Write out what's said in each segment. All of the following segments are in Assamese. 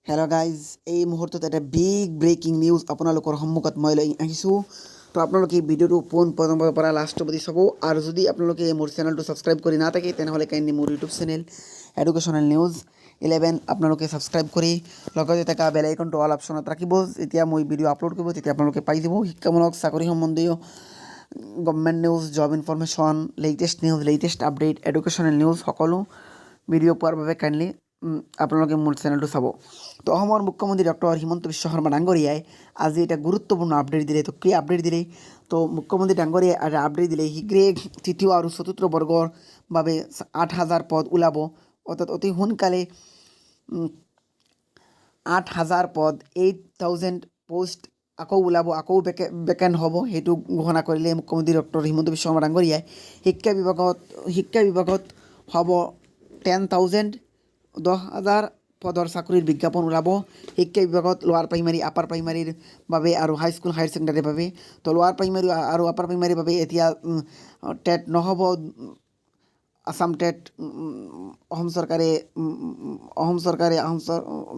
হেল্ল' গাইজ, এই মুহূৰ্তত এটা বিগ ব্ৰেকিং নিউজ আপোনালোকৰ সন্মুখত মই লৈ আহিছোঁ। তো আপোনালোকে এই ভিডিঅ'টো পোন প্ৰথমৰ পৰা লাষ্টৰ প্ৰতি চাব আৰু যদি আপোনালোকে মোৰ চেনেলটো ছাবস্ক্ৰাইব কৰি নাথাকে, তেনেহ'লে কাইণ্ডলি মোৰ ইউটিউব চেনেল এডুকেশ্যনেল নিউজ 11 আপোনালোকে ছাবস্ক্ৰাইব কৰি লগতে থকা বেল আইকনটো অল অপশ্যনত ৰাখিব। যেতিয়া মই ভিডিঅ' আপলোড কৰিব, তেতিয়া আপোনালোকে পাই যাব। শিক্ষামূলক, চাকৰি সম্বন্ধীয় government news, job information, latest news, latest update, educational news সকলো ভিডিঅ' পোৱাৰ বাবে কাইণ্ডলি আপোনালোকে মোৰ চেনেলটো চাব। তো অসমৰ মুখ্যমন্ত্ৰী ডক্টৰ হিমন্ত বিশ্ব শৰ্মা ডাঙৰীয়াই আজি এটা গুৰুত্বপূৰ্ণ আপডেট দিলে। তো কি আপডেট দিলে? তো মুখ্যমন্ত্ৰী ডাঙৰীয়াই এটা আপডেট দিলে, শীঘ্ৰে তৃতীয় আৰু চতুৰ্থ বৰ্গৰ বাবে 8,000 পদ ওলাব। অৰ্থাৎ অতি সোনকালে 8,000 পদ, 8,000 পোষ্ট আকৌ ওলাব, আকৌ ভেকেণ্ট হ'ব, সেইটো ঘোষণা কৰিলে মুখ্যমন্ত্ৰী ডক্টৰ হিমন্ত বিশ্ব শৰ্মা ডাঙৰীয়াই। শিক্ষা বিভাগত হ'ব 10,000, 10,000 পদৰ চাকৰিৰ বিজ্ঞাপন ওলাব শিক্ষা বিভাগত, লোৱাৰ প্ৰাইমাৰী, আপাৰ প্ৰাইমাৰীৰ বাবে আৰু হাইস্কুল, হায়াৰ ছেকেণ্ডাৰীৰ বাবে। তো লোৱাৰ প্ৰাইমাৰী আৰু আপাৰ প্ৰাইমাৰীৰ বাবে এতিয়া টেট নহ'ব। আছাম টেট অসম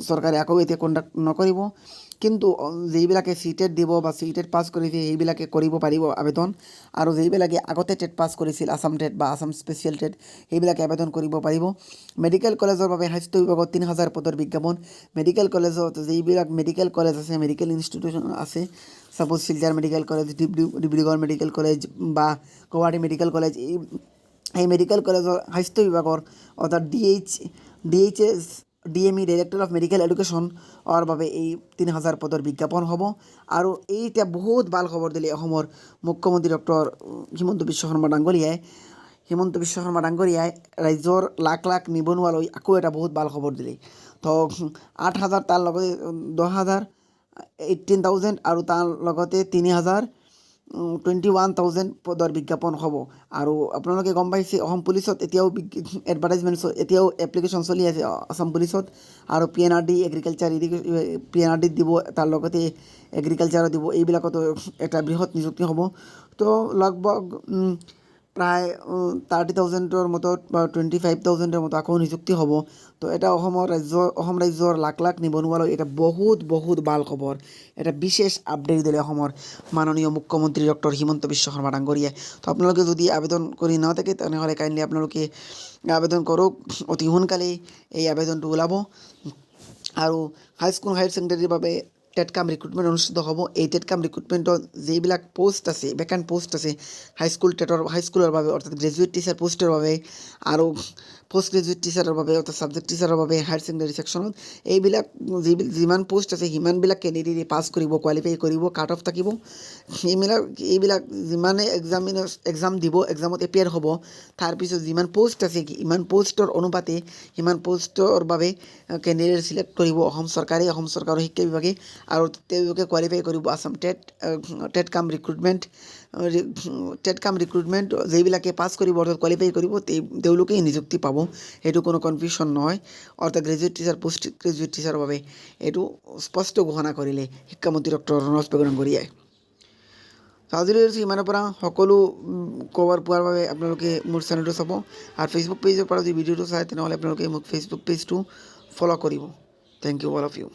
চৰকাৰে আকৌ এতিয়া কণ্ডাক্ট নকৰিব। কিন্তু যিবিলাকে চি টেট দিব বা চি টেট পাছ কৰিছে, সেইবিলাকে কৰিব পাৰিব আবেদন। আৰু যিবিলাকে আগতে টেট পাছ কৰিছিল, আছাম টেট বা আছাম স্পেচিয়েল টেট, সেইবিলাকে আবেদন কৰিব পাৰিব। মেডিকেল কলেজৰ বাবে স্বাস্থ্য বিভাগত 3,000 পদৰ বিজ্ঞাপন। মেডিকেল কলেজত, যিবিলাক মেডিকেল কলেজ আছে, মেডিকেল ইনষ্টিটিউশ্যন আছে, suppose Silchar medical college, Dibrugarh medical college বা গুৱাহাটী মেডিকেল কলেজ, এই মেডিকেল কলেজৰ স্বাস্থ্য বিভাগৰ, অৰ্থাৎ DHS DME, director of medical এডুকেশ্যনৰ বাবে এই 3,000 পদৰ বিজ্ঞাপন হ'ব। আৰু এই এতিয়া বহুত ভাল খবৰ দিলে অসমৰ মুখ্যমন্ত্ৰী ডক্টৰ হিমন্ত বিশ্ব শৰ্মা ডাঙৰীয়াই। হিমন্ত বিশ্ব শৰ্মা ডাঙৰীয়াই ৰাজ্যৰ লাখ লাখ নিবনুৱালৈ আকৌ এটা বহুত ভাল খবৰ দিলে। তো 8,000, তাৰ লগতে 10,000, 18,000 আৰু তাৰ লগতে 3,000, 21,000 পদৰ বিজ্ঞাপন হ'ব। আৰু আপোনালোকে গম পাইছে, অসম পুলিচত এতিয়াও এডভাৰটাইজমেণ্ট, এতিয়াও এপ্লিকেশ্যন চলি আছে অসম পুলিচত। আৰু PNRD, agriculture, PNRDত দিব, তাৰ লগতে এগ্ৰিকালচাৰো দিব। এইবিলাকতো এটা বৃহৎ নিযুক্তি হ'ব। তো লগভগ প্ৰায় 30,000ৰ মতো বা 25,000ৰ মতো আকৌ নিযুক্তি হ'ব। তো এটা অসম ৰাজ্যৰ লাখ লাখ নিবনুৱালৈ এটা বহুত বহুত ভাল খবৰ, এটা বিশেষ আপডেট দিলে অসমৰ মাননীয় মুখ্যমন্ত্ৰী ডক্টৰ হিমন্ত বিশ্ব শৰ্মা ডাঙৰীয়াই। তো আপোনালোকে যদি আবেদন কৰি নাথাকে, তেনেহ'লে কাইণ্ডলি আপোনালোকে আবেদন কৰক। অতি সোনকালেই এই আবেদনটো ওলাব। আৰু হাইস্কুল, হায়াৰ ছেকেণ্ডেৰীৰ বাবে টেট কাম ৰিক্ৰুটমেণ্ট অনুষ্ঠিত হ'ব। এই টেট কাম ৰিক্ৰুটমেণ্টত যিবিলাক পষ্ট আছে, ভেকেণ্ট পষ্ট আছে হাইস্কুল টেটৰ, হাইস্কুলৰ বাবে, অৰ্থাৎ গ্ৰেজুৱেট টিচাৰ পষ্টৰ বাবে আৰু পষ্ট গ্ৰেজুৱেট টিচাৰৰ বাবে, অৰ্থাৎ ছাবজেক্ট টিচাৰৰ বাবে হায়াৰ ছেকেণ্ডেৰী ছেকশ্যনত, এইবিলাক যিমান পষ্ট আছে, সিমানবিলাক কেণ্ডিডেটে পাছ কৰিব, কোৱালিফাই কৰিব, কাট অফ থাকিব। এইবিলাক যিমানে এক্সাম দিব, এক্সামত এপিয়াৰ হ'ব, তাৰপিছত যিমান পষ্ট আছে, ইমান পষ্টৰ অনুপাতে সিমান পষ্টৰ বাবে কেণ্ডিডেট চিলেক্ট কৰিব অসম চৰকাৰে, অসম চৰকাৰৰ শিক্ষা বিভাগে। আৰু তেওঁলোকে কোৱালিফাই কৰিব আছাম TET cum recruitment যিবিলাকে পাছ কৰিব, অৰ্থাৎ কোৱালিফাই কৰিব, তেওঁলোকেই নিযুক্তি পাব। সেইটো কোনো কনফিউশ্যন নহয়। অৰ্থাৎ গ্ৰেজুৱেট টিচাৰ, পষ্ট গ্ৰেজুৱেট টিচাৰৰ বাবে এইটো স্পষ্ট ঘোষণা কৰিলে শিক্ষামন্ত্ৰী ডক্টৰ ৰণোজ পেগু ডাঙৰীয়াই। আজিলৈ ইমানৰ পৰা। সকলো খবৰ পোৱাৰ বাবে আপোনালোকে মোৰ চেনেলটো চাব আৰু ফেচবুক পেজৰ পৰা যদি ভিডিঅ'টো চায়, তেনেহ'লে আপোনালোকে মোক ফেচবুক পেজটো ফ'ল' কৰিব। Thank you all of you.